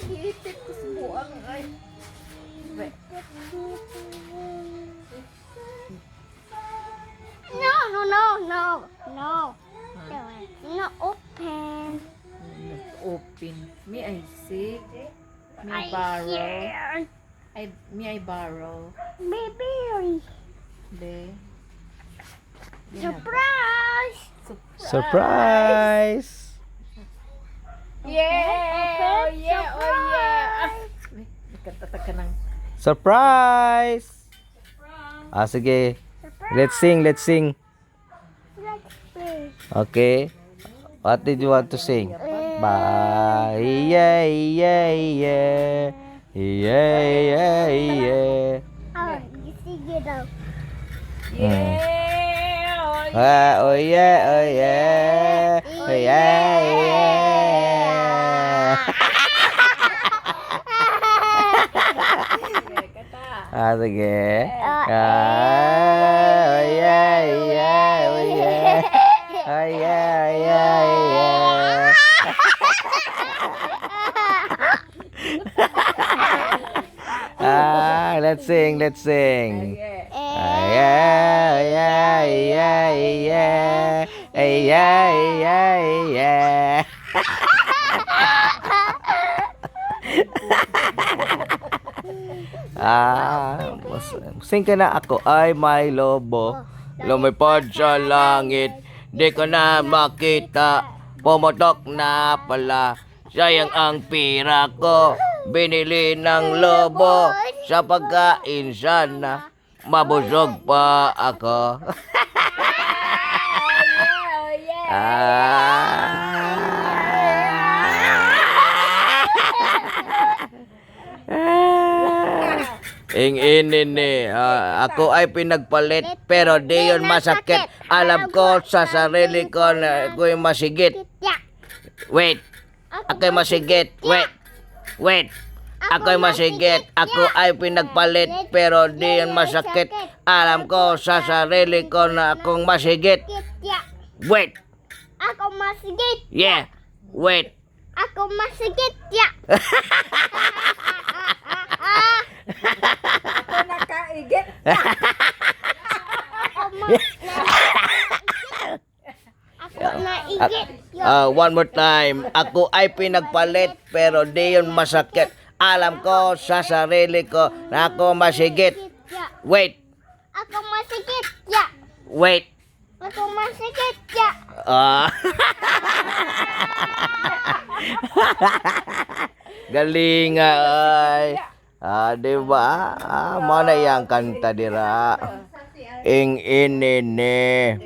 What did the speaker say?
Giipit ko sa buang ay. Wait. No. No open. Open. May I see? May I I borrow? hear. I, may I borrow? Baby. Be. Surprise. Surprise! Yeah! Oh yeah! Oh yeah! Surprise. Nagkatata ka ng Surprise! Ah, sige. Let's sing, let's sing. Let's play. Okay. What did you want to sing? Bye, yeah, yeah, yeah. Yeah, yeah, yeah. Oh, sige daw. Yeah! Oh yeah! Ah, oh yeah, oh yeah. Oh yeah, yeah. Kata. Ah, sige. Ah, oh yeah, yeah, oh yeah. Oh yeah, yeah, yeah. Ah, let's sing, let's sing. Yeah. Ah, yeah, yeah, yeah, yeah. Yeah, yeah, yeah. Ah, sing ka na. Ako ay may lobo. Lumipad sa langit, di ko na makita. Pumutok na pala. Sayang ang pira ko. Binili ng lobo. Sa pagkain sana, mabusog pa ako. Oh yeah! Ah. Ing ini ni, ah, ako ay pinagpalit pero di yun masakit. Alam ko sa sarili ko na ako'y masigit. Yeah. Wait, ako'y masigit. Wait, wait. Ako'y masigit. Ako ay pinagpalit pero di yun masakit. Alam ko sa sarili ko na akong masigit. Yeah. Wait, Ako masigit. yeah, wait. Ako masigit. Yeah. Ako nakaigit! Ako Ako naigit. Ah, one more time. Ako ay pinagpalit pero di yun masakit. Alam ko sa sarili ko na ako masigit. Yeah. Wait, Ako masigit. Yeah. wait. Ako masigit. Yeah. Ah. Galing ah, ay. Ah, di ba? Ah, mo na yang kanta dira. Ing inene.